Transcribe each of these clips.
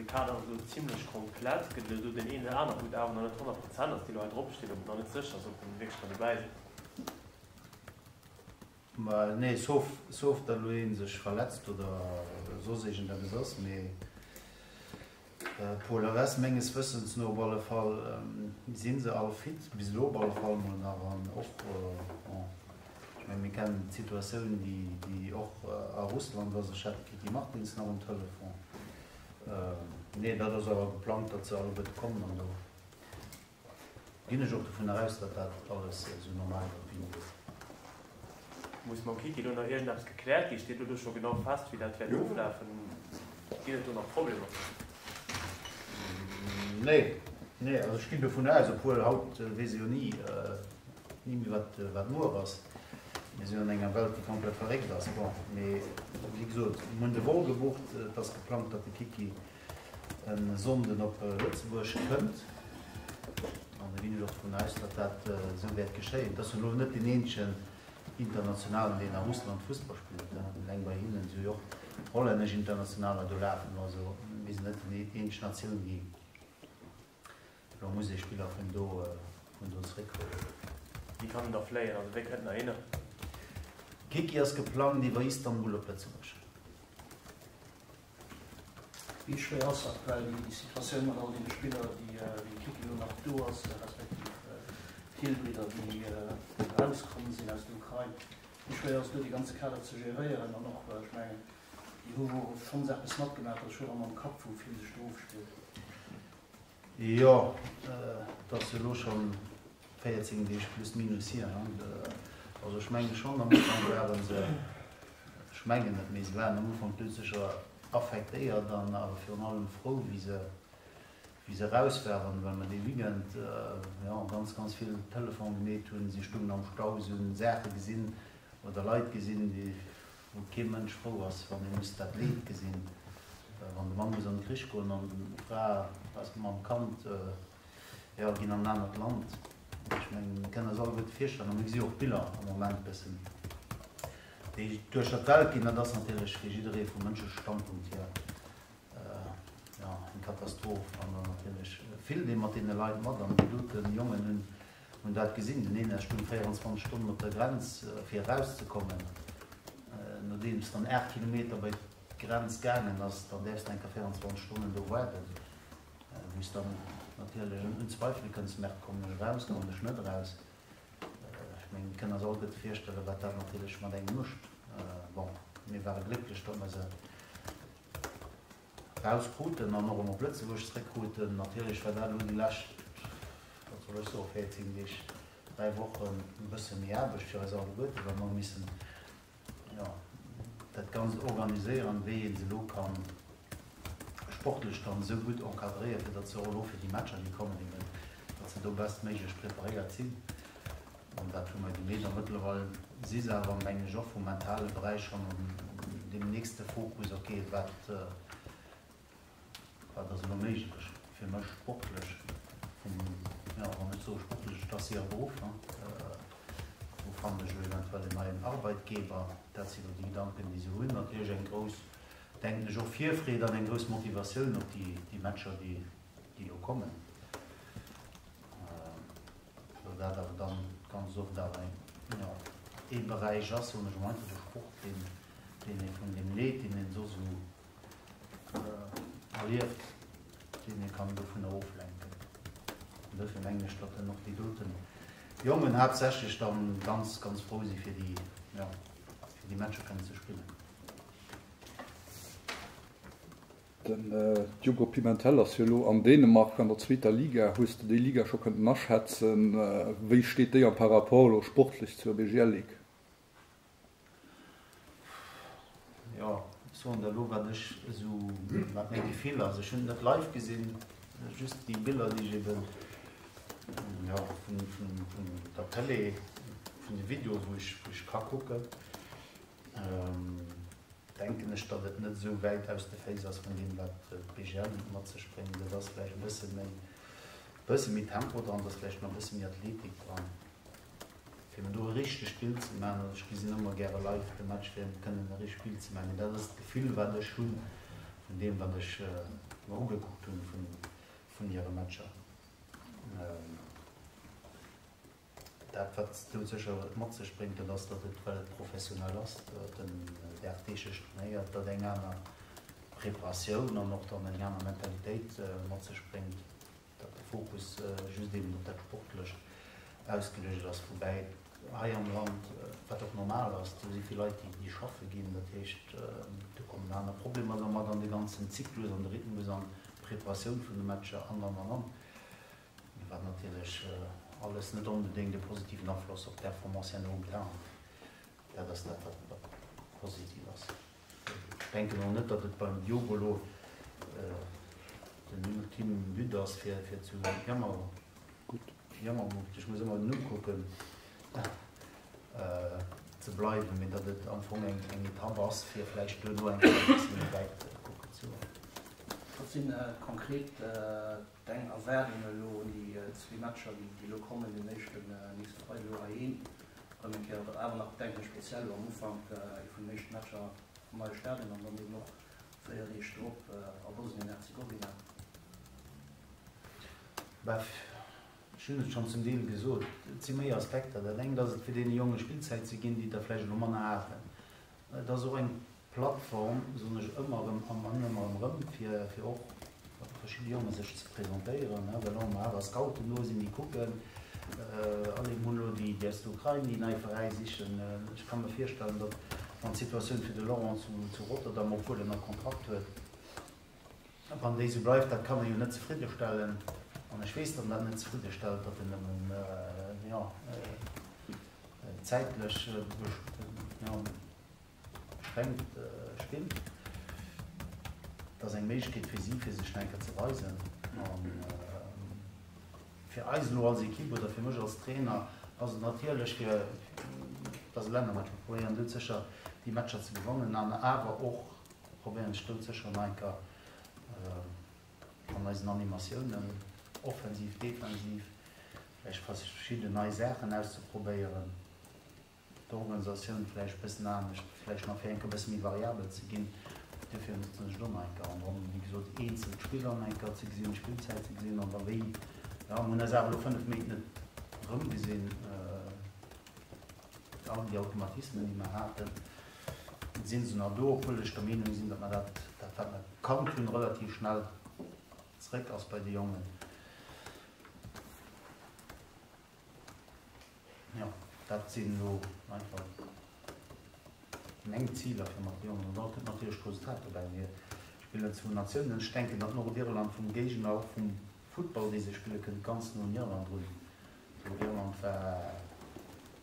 De Kader ass elo zimlech komplett. Gëtt elo do deen een oder aneren, wou et awer nach net 100 Prozent ass, déi elo hei drop stinn, ob et nach net sécher ass, ob en wierklech kann dobäi sinn? Ma nee, sauf, sauf datt elo ee sech verletzt oder soss iergendeppes ass. Mee Pour le reste, menges Wëssens no op alle Fall, si se all fit, bis elo op alle Fall mol nach. An och, bon, ech mengen, mir kennen d'Situatioun, déi och a Russland ass. Ech hat de Kiki Martins nach um Telefon. Nee, dat ass awer geplangt, datt se alleguerte kommen an do Ginn ech och dovun aus, datt dat alles esou normal iwwer d'Bün geet. Muss mam Kiki do nach iergendeppes gekläert ginn? Steet elo do scho genau fest, wéi dat wäert oflafen? Ginn et do nach Problemer? Nee, nee, also ech ginn dovun aus, obwuel haut weess ee jo ni, ni méi wat, wat muer ass. Mir sinn an enger Welt, déi komplett verréckt ass. Bon, mee wéi gesot, mir hunn de Vol gebucht, et ass geplangt, datt de Kiki e Sonnden op Lëtzebuerg kënnt. An da ginn ech och dovun aus, datt dat esou wäert geschéien. Et ass jo elo net deen eenzegen Internationalen, deen a Russland Fussball spillt. Eleng bei hinnen si jo och hollännesch Internationaler do lafen. Also mir sinn net déi eenzeg Natioun, déi elo muss ee Spiller vun do vun do zeréckhuelen. Wie kann en da fléien? Also wéi kënnt en heihinner? Kiki ass geplangt iwwer Istanbul op Lëtzebuerg. Wéi schwéier ass aktuell déi Situatioun mat all deene Spiller, déi wéi de Kiki elo nach do ass, respektiv d'Hielbridder, déi erauskomm sinn aus der Ukrain? Wéi schwéier ass do dee ganze Kader ze geréieren? An och, ech mengen, déi hu jo schonns eppes matgemaach, dat ass scho erëm am Kapp, wou vill sech do ofspillt. Jo, et ass jo elo schonn 14 Deeg plus minus hier. Also ech menge schonn, am Ufank ware se, ech mengen net, mee se waren am Ufank doudsécher affektéiert an awer virun allem frou, wéi se, wéi se eraus waren, well mer dee Weekend, jo, ganz, ganz vill Telefon gemeet hunn. Si stungen am Stau, si hunn Saache gesinn oder Leit gesinn, déi, wou kee Mënsch frou ass, wann ee muss dat Leed gesinn, wann de Mann muss an de Krich goen an d'Fra ass mam Kand, jo, ginn an en anert Land. Ech mengen, mir kënnen eis alleguerte virstellen, a mir gesi jo och Biller am Moment e bëssen, déi duercher d'Welt ginn, dat ass natierlech fir jidderee vum mënschleche Standpunkt hier, jo, eng Katastroph. An dann natierlech fillt ee mat deene Leit mat. An déi dote Jongen hunn, hunn dat gesinn. Den een stung 24 Stonnen op der Grenz, fir erauszekommen. Nodeems dann 8 Kilometer bei d'Grenz gaangen ass, dann däerfs de eng Kéier 24 Stonnen do waarden. Wou s dann natierlech un Zweifele kënns, Merde, kommen ech eraus, kommen ech net eraus? Ech mengen, mir kënnen eis alleguerte virstellen, wat dat natierlech mat engem mécht. Bon, mir ware glécklech, datt mer se eraus kruten an och erëm op Lëtzebuerg zréck kruten. Natierlech war dat elo déi lescht, wat soll ech soen, 14 Deeg, 3 Wochen e bësse méi Aarbecht fir eis alleguerte, well mer hu missen, jo, dat Ganzt organiséieren, wéi ee se elo ka sportlech dann esou gutt encadréieren, fir datt se och elo fir déi Matcher, déi kommen, eben, datt se do bestméiglech preparéiert sinn. An dat hu mer gemeet. A mëttlerweil si se awer, mengen ech, och vum mentale Beräich schonn an deem nächste Fokus, okay, wat, Wat ass elo méiglech fir mech sportlech, vum, jo, wann ech soe sportlech, et ass hire Beruff, hein, wou fannen ech elo eventuell en neien Arbeitgeber? Dat sinn elo déi Gedanken, déi se hunn. Natierlech eng grouss, denken ech, och Virfreed an eng grouss Motivatioun op déi, déi Matcher, déi, déi elo kommen. Well dat awer dann ganz oft awer eng, jo, ee Beräich ass, soen ech emol einfach, de Sport, deen, deen ee vun deem Leed, deen een soss esou erlieft, deen ee kann dovunner oflenken. An dofir mengen ech, datt dann och déi doten Jongen haaptsächlech dann ganz, ganz frou si fir déi, jo, fir déi Matcher kënnen ze spillen. Den Diogo Pimentel ass jo elo an Dänemark an der zweeter Liga. Hues de déi Liga scho kënnten aschätzen? Wéi steet déi am par rapport elo sportlech zur BGL Ligue? Jo, ech soen der elo, wat ech esou, wat mäi Gefill ass. Ech hunn et net live gesinn, just déi Biller, déi ech eben, jo, vun, vun, vun der Tëlee, vun de Videoe wou ech, wou ech ka kucken, denken ech, datt et net esou wäit aus de Féiss ass vun deem, wat d'BGL mat sech bréngt. Et ass vläicht e bësse méi, e bësse méi Tempo dran, et ass vläicht nach e bësse méi Athletik dran. Fir mir do e richtegt Bild ze maachen, also ech gesinn ëmmer gäre live de Match fir kënnen e richtegt Bild ze maachen, mee dat ass d'Gefill wat ech hu Vun deem, wat ech mer ugekuckt hunn vun hire Matcher. Dat, wat doudsécher mat sech bréngt, dat ass, datt et, well et professionell ass, datt en dagdeeglech trainéiert, datt eng aner Preparatioun an och dann eng aner Mentalitéit mat sech bréngt, datt de Fokus just eben op dat Sportlecht ausgeluecht ass. Woubäi hei am Land, wat och normal ass, do si vill Leit, déi schaffe ginn, dat heescht, do kommen aner Problemer da mat an de ganzen Zyklus, an de Rhythmus, an d'Preparatioun vun de Matcher an, an, an, an. Wat natierlech alles net onbedéngt e positiven Afloss op d'Performance herno um Terrain huet. Dat ass dat, wat positiv ass. Ech denken och net, datt et beim Diogo elo den ultime But ass, fir zu Jammerbugt, ech muss ëmmer den Numm kucken, ze bleiwen, mee datt et am Fong eng Etapp ass, fir vläicht duerno eng Kéier e bësse méi wäit kucken ze goen. Wat sinn konkret Deng Erwaardung elo un déi zwee Matcher, déi elo kommen, deen éischten nächste Freide elo heiheem, erëm eng Kéier, awer nach denken ech speziell elo am Ufank ee vun den éischten Matcher am neie Stadion an dann eben och 4 Deeg drop a Bosnien-Herzegowina. Beff, ech hunn et schonn zum Deel gesot, et si méi Aspekter. Dat engt ass et fir deene Jonge Spillzäit ze ginn, déi der vläicht elo manner haten. Et ass och eng Plattform, soen ech ëmmer erëm an ëmmer erëm, fir och verschidde Jonge sech ze presentéieren, well och ëmmer awer Scouten do sinn, déi kucken. Allez, mir hunn elo déi aus der Ukrain, déi nei Veräi sichen. Ech ka mir virstellen, datt wann d'Situatioun fir de Laurent zu Rotterdam, obwuel en nach Kontrakt huet, wann déi esou bleift, dat kann e jo net zefriddestellen. An ech weess, datt en dat net zefriddestellt, datt en nëmmen, jo, zäitlech, jo, beschränkt spillt. Et ass eng Méiglechkeet fir si, fir sech nach eng Kéier ze weisen. A fir eis elo als Ekipp oder fir mech als Trainer ass et natierlech fir, et ass e Lännermatch, mer probéieren doudsécher déi Matcher ze gewannen an awer och probéieren ech doudsécher nach eng Kéier an eisen Animatiounen, offensiv, defensiv, vläicht verschidden nei Saachen auszeprobéieren. d'Organisatioun vläicht e bëssen anescht, vläicht nach fir eng Kéier e bësse méi variabel ze ginn. Duerfir notzen ech et och nach eng Kéier. An dann, wéi gesot, eenzel d'Spiller nach eng Kéier ze gesinn, d'Spillzäit ze gesinn an da wéi, jo, mir hunn eis awer elo 5 Méint net erëmgesinn. All déi Automatismen, déi mer haten, si se nach do, obwuel ech der Meenung sinn, datt mer dat, dat wat mer kannt hunn, relativ schnell zréck ass bei de Jongen. Jo, dat sinn elo einfach meng Ziler fir mat de Jongen. An da kënnt natierlech d'Resultat dobäi. Mir spillen zwou Natiounen. Ech denken, datt Nordirland vum Géigner, och vum Futtball, dee se spillen, kënnt ganz no un Irland drun. Nordirland war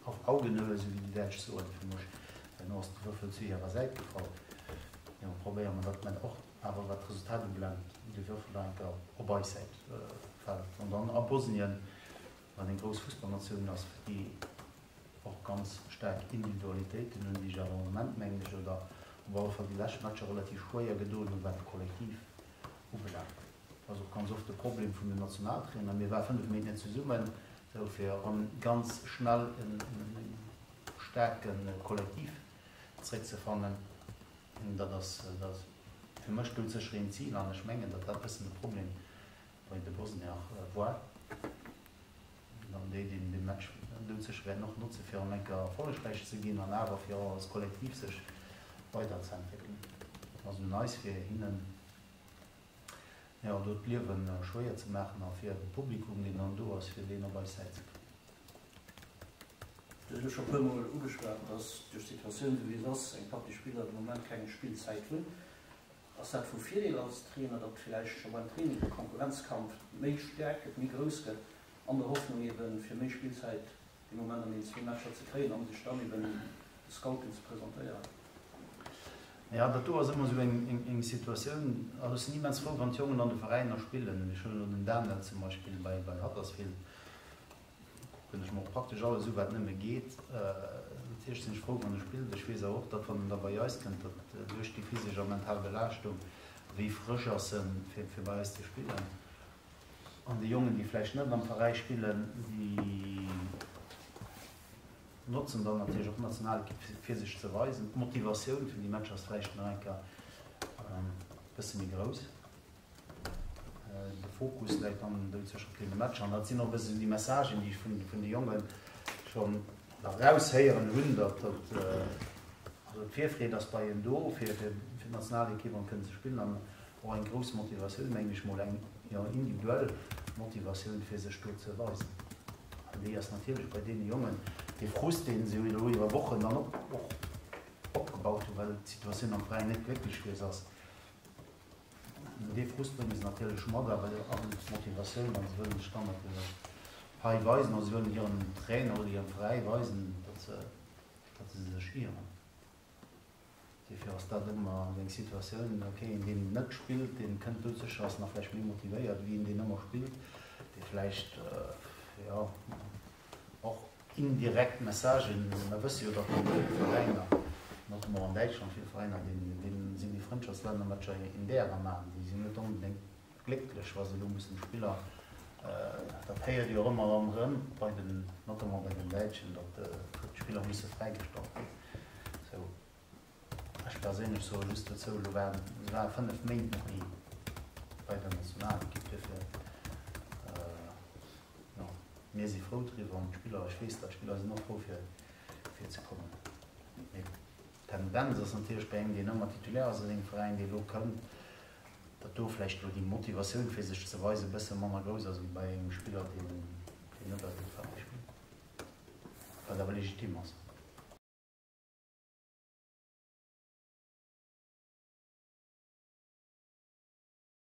auf Augenhöhe, esou wéi déi Däitsch soen, fir mech. Duerno ass de Würfel zu hirer Säit gefall. Jo, probéiere mer, datt mer och awer, wat d'Resultat ubelaangt, de Würfel nach eng Kéier op eis Säit fält. An dann a Bosnien. Wat eng grouss Fussballnatioun ass, déi och ganz staark Individualitéiten hunn, déi sech awer am Moment, mengen ech, oder op alle Fall déi lescht Matcher relativ schwéier gedoen hunn, wat de Kollektiv ubelaangt. Dat ass och ganz oft de Problem vun den Nationaltrainer. Mir ware 5 Méint net zesummen, sou fir erëm ganz schnell e staarke Kollektiv zréckzefannen. Dat ass fir mech doudsécher een Zil an ech mengen, datt dat e bëssen de Problem Bei de Bosnier war dann déi, déi de Match doudsécher wäerten och notze fir erëm eng Kéier erfollegräich ze ginn an awer fir och als Kollektiv sech weiderzeentwéckelen. Et ass un eis fir hinnen jo do d'Liewe schwéier ze maachen a fir de Publikum, deen dann do ass, fir deen op eis Säit ze kréien. Du hues elo scho puermol ugeschwat, dass duerch d'Situatioun esou wéi se ass, eng Partie Spiller de Moment keng Spillzäit hunn. Ass dat vu Virdeel als Trainer, datt villäicht scho beim Training de Konkurrenzkampf méi staark gëtt, méi grouss gëtt, an der Hoffnung eben fir méi Spillzäit dee Moment an deenen zwee Matcher ze kréien an sech dann eben de Scouten ze presentéieren? Jo, dat do ass ëmmer esou eng Situatioun. Also ech sinn immens frou, wann d'Jongen an de Veräiner spillen. Ech hunn elo den Daniel zum Beispill bei Huddersfield. Kucken ech mer och praktesch alles u wat nëmme geet. Natierlech sinn ech frou wann e spillt. Ech weess awer och, datt wann en da bei eis kënnt, datt duerch déi physesch a mental Belaaschtung, wéi frësch ass en fir fir bei eis ze spillen. An déi Jongen déi vläicht net am Veräi spillen, déi notzen dann natierlech och d'Nationalekipp fir sech ze weisen. D'Motivatioun fir déi Matcher ass vläicht nach eng Kéier. Bësse méi grouss. De Fokus läit dann doudsécher op deene Matcher. An dat sinn och e bësse sou déi Messagen, déi ech vun de Jonge schonn eraushéieren hunn, datt also d'Virfreed ass bei hinnen do, fir fir d'Nationalekipp an kënnen ze spillen an och eng grouss Motivatioun, mengen ech mol, eng jo individuell Motivatioun, fir sech do ze weisen. An déi ass natierlech bei deene Jongen, dee Frust, dee se jo elo iwwer Wochen dann och opgebaut hunn, well d'Situatioun am Veräin net glécklech gewiescht ass, Dee Frust brénge se natierlech mat, awer och d'Motivatioun an se wëllen sech dann natierlech hei weisen oder se wëllen hirem Trainer oder hirem Veräi weisen, datt se, datt se sech ieren. Dofir ass dat ëmmer eng Situatioun, ok, een deen net spillt, dee kënnt do sécher, ass nach vläicht méi motivéiert wéi een deen ëmmer spillt, dee vläicht, jo, och Indirekt Messagen, Mer wësse jo, datt an ville Veräiner, notamment an Däitschland, vill Veräiner, deenen sinn déi Frëndschaftslännermatcher in därer maachen. Déi sinn net onbedéngt glécklech, wa se elo mussen Spiller, dat héiert Dir och ëmmer erëm erëm bei den, notamment bei den Däitschen, datt d'Spiller musse fräigestallt ginn. Sou, ech perséinlech soe just dozou, elo waren, se ware 5 Méint nach ni bei der Nationalekipp, duerfir, Jo, mir si frou driwwer an d'Spiller, ech weess dat, d'Spiller sinn och frou fir fir ze kommen. Mee d'Tendenz ass natierlech bei engem, deen ëmmer Titulaire ass a sengem Veräin, dee elo kënnt, datt do vläicht elo déi Motivatioun fir sech ze weisen e bësse manner grouss ass wéi bei engem Spiller, deen deen net a sengem Veräi spillt, wat awer legitim ass.